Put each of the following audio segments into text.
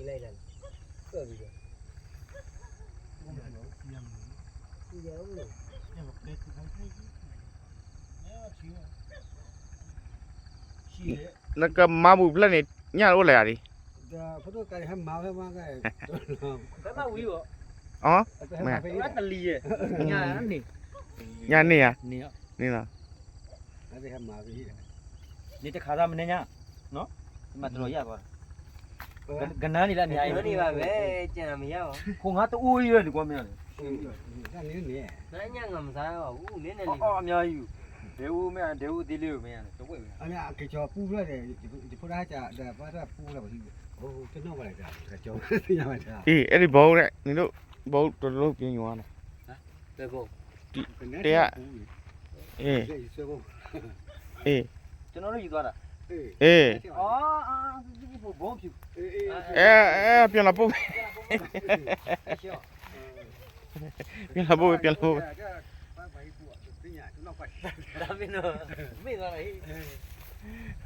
လၢ နကမၤဘူၣ်ဖျဲၣ်န့ၣ် ညၣ်အိၣ်လဲၣ်ဧါဒံး, ညၣ်န့ၢ်ဧါ, န့ၣ်လီၤ, န့ၣ်တခါသၢမနုၤညါ, မၤတလီၤယၢ်ဘၣ်, ကနါန့ၣ်လၢအမံၤအံၤ, ခိၣ်ငါတအိၣ်အံၤဝဲန့ၣ်ကွၢ်မ့ၢ်န့ၣ်, အီၣ်အမံၤအံၤ, ဒဲအိၣ်မ့ၢ် ဒဲအိၣ်သ့လၢမ့ၢ်န့ၣ်, အံၤ အဲၣ်ဒိးဘီန့ၣ် နဒိၣ်ဘီတလိၣ်ပညိၤန့ၣ်, တဲ, အဲ, အဲ, အဲ, ပြန်လာပို့, ပြန်လာပို့, ပြန်လာပို့,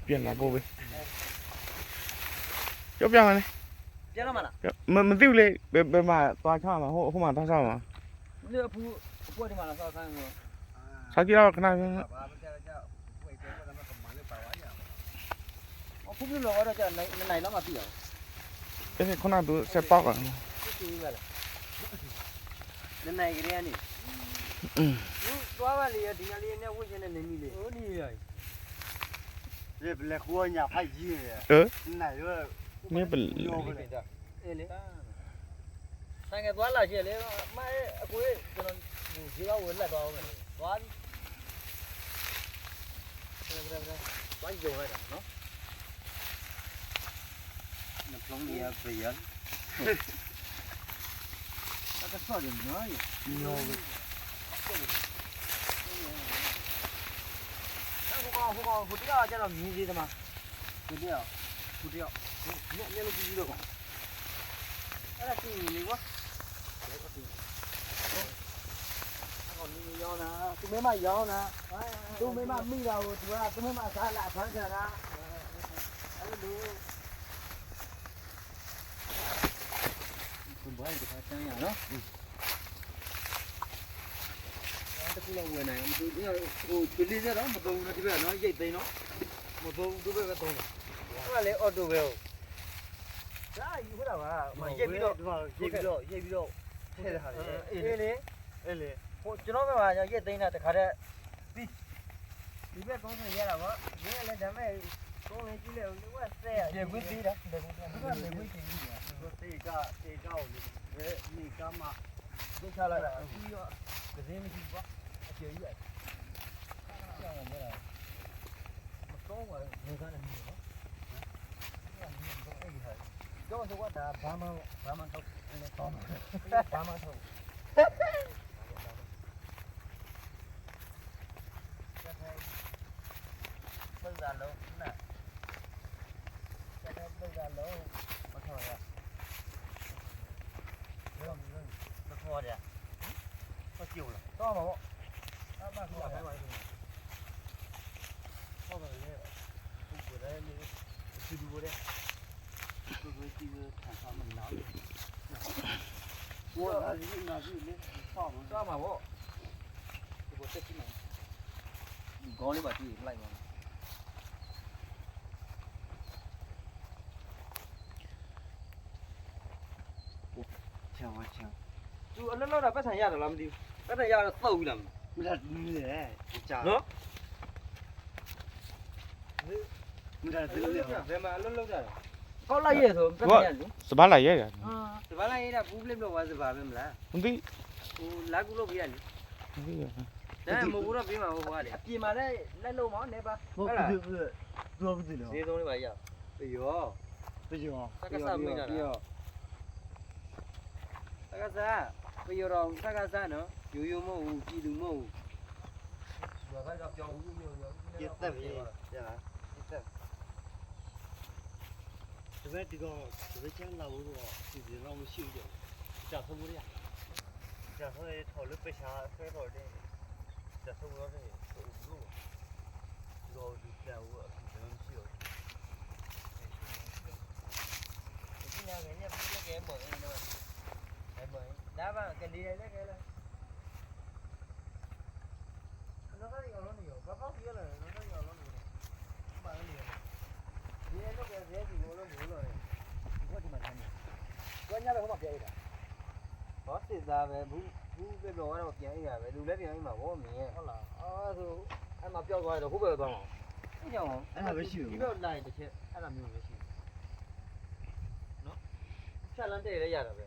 ပြန်လာပို့, ပြောပြမယ်လေ, မသိဘူးလေ, ဘယ်မှာသွားချောင်းမှာ, ဟိုမှာသွားချောင်းမှာ, အဖူအဖူဒီးမၤလီၤဆီခါ, ဆါကံလီၤခဏ, အဖူလီၤဝဲဒီး နနံၤလီၤမၤသံလီၤ, အဲ ခုနကသူစဲးပီၢ်ကီး, နနံၤကရၢန့ၣ်, သွားပါလေ, ဒီညလေးနဲ့ဝှေ့ချင်တဲ့နေမီးလေ, ပလဲၤဃူအီၣ်ညၣ်ဖးယံၤ, နံၤ, မ့ၢ်ပလဲၤ ဆိုင်ကယ်သွားလာချင်လေ, မအကို, ကျွန်တော် ရေဘက်ဝယ်လက်သွားအောင်မယ်, သွားပြီ, သွားရုံလိုက်တာနော်, နှလုံးရပယီၤ, တကစီၣ်တယ်နော်, ညိုဝဲ, ဟိုကောင်, ဟိုကောင်, ဟိုတယောက်ကျတော့မြင်းဈေးသမား, ဟိုတယောက်, ဟိုတယောက်, မျက်မျက်လုံးကြီးကြီးပဲကွာ, အဲ့ဒါကြည့်နေလေကွာ, အဲ့ကောင်မင်းရောင်းတာ, သူမင်းမရောင်းတာ, သူမင်းမမိတာကို သူက သူမင်းမစားလာဖမ်းခံတာ, အဲ့လို ဘွါတခါတန်းရနော်, တခုလောက်ဝယ်နိုင်, ဟို ပလီစဲတော့ မသုံးဘူးနော်, ဒီဘက်နော်, ရိတ်သိမ်းနော်, မသုံးဘူး, ဒီဘက်ပဲသုံးတယ်, အဲ့ဒါလေ အော်တိုပဲဟုတ်, ဒါယူခဲ့တာပါ, မရိတ်ပြီးတော့, ရိတ်ပြီးတော့, ရိတ်ပြီးတော့ ထည့်တာလေ, အေးလေ, အေးလေ, ဟို ကျွန်တော်ဘက်မှာ ရိတ်သိမ်းတာတခါတည်း ပြီး, ဒီဘက်သုံးဆယ်ရတာပေါ့, မင်းကလည်းဒါမဲ့ သုံးလေးကြည့်လိုက်ဦး, ဝက်စဲရ, လဲၤခွင့်သေးတာ, လဲၤခွင့်သေးတာ, လဲၤခွင့်သေးဘူး, တေက တေက အိုလေ, မင်းကမှ ဒုက္ခလာတာ, ပြီးတော့ သတင်းမရှိဘူးကွာ, အကျယ်ကြီးပဲ, မသုံးပါဘူး, နေသားနဲ့နေနော်, တော့တော့ကဒါဘာမှဘာမှတော့ဘာမှဘာမှတော့ ပသးလုံးန, ပသးလုံး မထော်ရ, မထော်ရ, မထော်ရ, တော့မှာပေါ့, အဘၣ်ခေါ်ရ, ခေါ်ပါလေ, ကိုယ်ကိုယ်တည်းလေး, သူလူကိုယ်တည်း, ကိုယ်ကိုယ်ကြည့်လို့ခံစားမနာဘူး, ကိုယ်လာကြည့်နာကြည့်လေး, တော့မှာပေါ့, ကိုယ်ကိုယ်တက်ကြည့်မယ်, ခေါင်းလေးပါကြည့်လိုက်ပါ ချောင်းဝါချောင်း, သူအလုပ်လုပ်တာပတ်စံရတာလားမသိဘူး, ပတ်စံရတော့သုတ်ပြီလားမသိဘူး, မတတ်ဘူးလေ, နော်, မတတ်ဘူးလေ, ဘယ်မှာအလုပ်လုပ်တာလဲ, ကောက်လိုက်ရဲ့ဆိုပတ်စံရတယ်လေ, စပါးလာရဲ့, စပါးလာရဲ့တာပူပလစ်ဘလို့ဝါစပါးပဲမလား, မသိဘူး, ဟိုလာကူလို့ပြရတယ်, မသိဘူး, ဒါမဟုတ်ဘူးတော့ပြေးမှာဟိုဘွားလေ, အပြေးမှာလည်းလိုက်လို့မအောင်နေပါ, ဟုတ်လား, သူကဘယ်သူလဲ, ဈေးသုံးလေးပါရ, ပယော, ပယော, စကစမင်းတာ, ပယော, စကစ, ပယောတော့ စကစနော်, ရိုးရိုးမဟုတ်ဘူး, ပြည်သူမဟုတ်ဘူး, ရွာကတော့ပြောဦးမျိုးမျိုး, ရသက်ပြီ, ရသက်, တပည့်ဒီကောင်, တပည့်ချမ်းလာဖို့တော့ စီစဉ်တော့မရှိဘူးကြ, ကြာဆုံးမရ, ကြာဆုံးရင်ထော်လို့ပရှာဆွဲတော့တယ်, ကြာဆုံးတော့တယ်, ဘလို့, ဒီကောင်ဒီကြာဖို့အစီအစဉ်မရှိတော့ဘူး, အခု ညါကဲ ညါကဲ မ့ၢ် မ့ၢ် ဒါဘၣ် ကလံၤလၢကဲလၢ နီၢ်သးအီၤလီၤန့ၣ်ယီၤ ပှၤဖီၣ်က့ၤလီၤ နီၢ်သးအီၤလီၤန့ၣ် ဘၣ်လၢန့ၣ် ဒ်လဲၣ်ကဲ သဲက့ၤအိၣ်လီၤန့ၣ်အိၣ်လီၤန့ၣ် ဘၣ်ညါလၢဟိမၤပျဲအံၤဒီး ပှၤစံးသးဝဲ ဘူးဘူးဘဲဘျီဝဲဒၣ်ပျဲအံၤဝဲ ဒ်လဲၣ်ပျဲအံၤမး ဝဲမ့ၢ် အမၤပျဲအီၤဒီး ဟိဘဲဘၣ်မး အဲဒါပဲရှိတယ် ဒီးလာတချက် အဲ့ဒါမျိုးပဲရှိတယ် နော် ဖြတ်လမ်းတက်ရရတာပဲ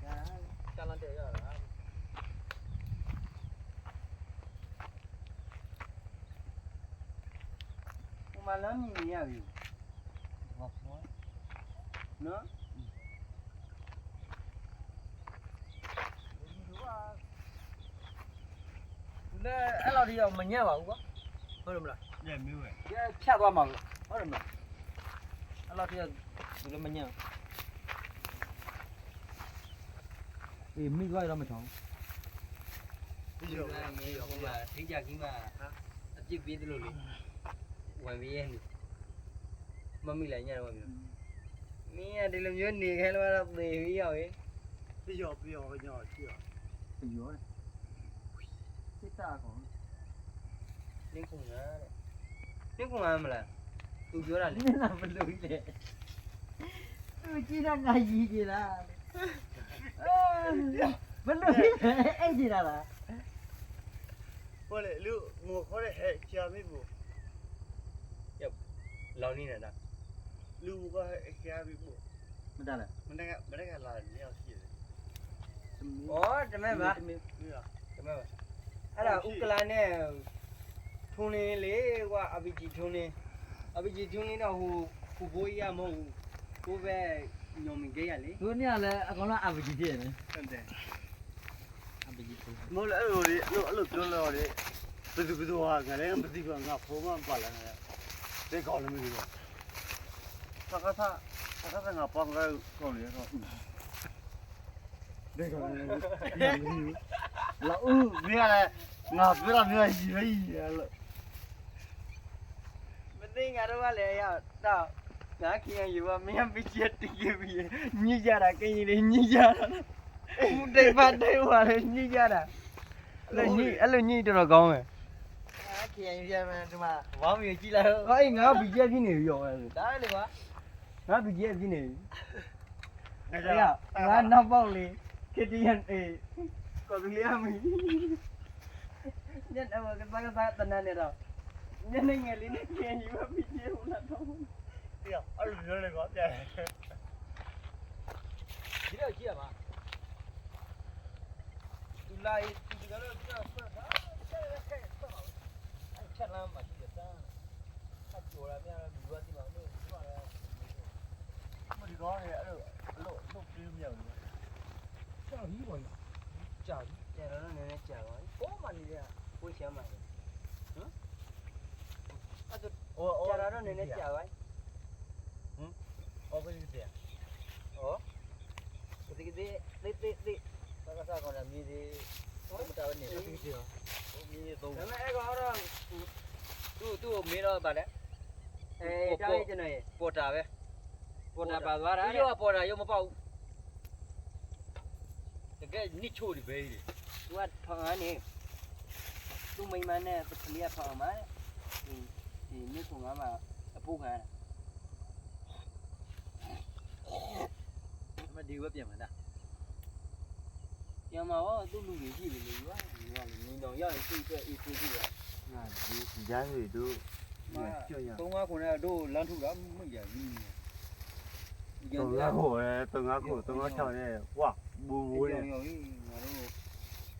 ဖြတ်လမ်းတက်ရတာ ဟိုမှာလမ်းမြင်နေရပြီနော် သူလည်းအဲ့လောက်ထိတော့မညံ့ပါဘူးကွာဟုတ်တယ်မလားညံ့မင်းပဲဖြတ်သွားမှာပဲဟုတ်တယ်မလားအဲ့လောက်ထိတော့သူလည်းမညံ့ဘူးအေးမိသွားရတော့မထောင်ပြီးရောပြီးရောပြီးရောထိကြကြီးမှာအပြစ်ပေးသလိုလေဝင်ပြီးရဲ့နေမမိလိုက်ညတော့မင်းကဒီလိုမျိုးနေခဲလို့တော့သေပြီးရော ပယီၤပယီၤကညီကီၢ်ပယီၤစစ်တပ်ကောင်လင်းခုံငါတဲ့လင်းခုံငါမလားသူပြောတာလေမင်းကဘယ်လိုလဲသူကြည့်တော့ငါရည်ကြည်လားဘယ်လိုလဲအဲ့ကြည်တာလားဟိုလေလူငိုခေါ်တဲ့ဟဲချာမိဘူးလောင်နေတယ်ဒါလူကဟဲချာမိဘူးမတလဲမတကမတကလာနေအောင်ရှိတယ် အိတမ့ၢ်ဘၣ်တမ့ၢ်ဘၣ်အဲ့ဒါအူကလါန့ၣ် ထုံးလင်းလေကွာ RPG ထုံးလင်း RPG ထုံးလင်းတော့ဟိုဟိုဘိယမဟုတ်ဘူးကိုပဲညောင်မင်းကဲရလေသူเนี่ยလည်းအကောင်လုံး RPG ဖြစ်နေတယ် RPG ထုံးလင်းမဟုတ်လေအဲ့လိုလေအဲ့လိုအဲ့လိုပြောလို့လေဘယ်သူဘယ်သူဟာငါလည်းမသိဘူးငါဖုန်းမပါလာတယ်ဘယ်ကောင်လည်းမသိဘူး စကစစကစငါပေါင်းကကောင်းလေတော့လအူမင်းကလည်းငါပြောတော့မင်းကရည်ပဲရည်ရလို့မသိငါတို့ကလည်းရတော့ငါခင်ယူပါမင်းက BGF တကယ်ပြီညစ်ကြတာကရင်တွေညစ်ကြတာမူတိတ်ဖတ်တိတ်ဟွာလေညစ်ကြတာအဲ့လိုညစ်အဲ့လိုညစ်တော်တော်ကောင်းမယ်ခင်ယူရမယ်ဒီမှာဘာမှမကြည့်လိုက်ဟောအေးငါ BGF ဖြစ်နေပြီရောဒါလေကွာငါ BGF ဖြစ်နေပြီအဲ့ဒါငါနောက်ပေါက်လေ KTN အေးကော်တူလီအမီညနေဝကသကသတနနဲ့တော့ညနေငယ်လေးနဲ့ KNU ပဲ BGF ဟိုလာတော့အဲ့လိုပြောလေကွာပြန်ဒီတော့ကြည့်ရမှာသူလာရင်သူတကယ်လို့ပြောတော့ဆက်တာဆက်လက်ခဲ့ဆက်ပါဦးအဲ့ချက်လမ်းမှာရှိတယ် အကျိုးရမြလူရတိမလို့ဒီမှာလဲမဒီကောင်းနေအဲ့လိုအဲ့လိုလုပ်ပြီးမရဘူးကြောက်ကြီးပေါ်ကြီးကြာပြီကြာတော့နည်းနည်းကြာပါဘောမှနေရကိုချမ်းပါလေဟမ်အဲ့တော့ကြာတော့နည်းနည်းကြာပါဟမ်အော်ကလေးတဲ့အော်ကတိကတိတိတိတိဘာကစားကောင်းတာမီးဒီမတားနေတိကတိမီးသုံးဒါပေမဲ့အဲ့ကတော့ သူ့သူ့ကိုမေးတော့ဗာလဲအဲတားကျွန်တော်ရေပေါ်တာပဲပေါ်တာပါသွားတာရောပေါ်တာရောမပေါက်ဘူးတကယ်နစ်ချို့ဒီပဲကြီးသူကထောင်ကနေသူ့မိန်းမနဲ့ပကလေးကထောင်အောင်ပါဒီနစ်ချို့ငါမှာအဖိုးခံရတာမဒီဝဲပြန်မှာဒါ ပြန်မှာပေါ့သူ့လူတွေရှိတယ်လေကွာညီကလည်းညီတော်ရောက်ရင်သူ့အတွက်အေးဆေးဖြစ်သွားငါဒီကြားတွေတို့မကြောက်ရသုံးငါးခုနဲ့တို့လမ်းထုတ်တာမကြဘူးသုံးငါးခုနဲ့သုံးငါးခုသုံးငါးချောင်းနဲ့ဝါဘူဘူနဲ့ငါတို့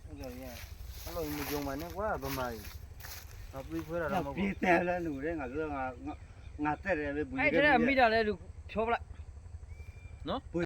အဲ့လိုမယုံပါနဲ့ကွာဗမာတွေငါပြေးခွဲတာတော့မဟုတ်ဘူးပြေးတဲလဲလူတွေငါတို့ငါငါတက်တယ်လေဘူးအဲ့ထဲမိတာလဲလူဖြောပလိုက်နော်ဘူး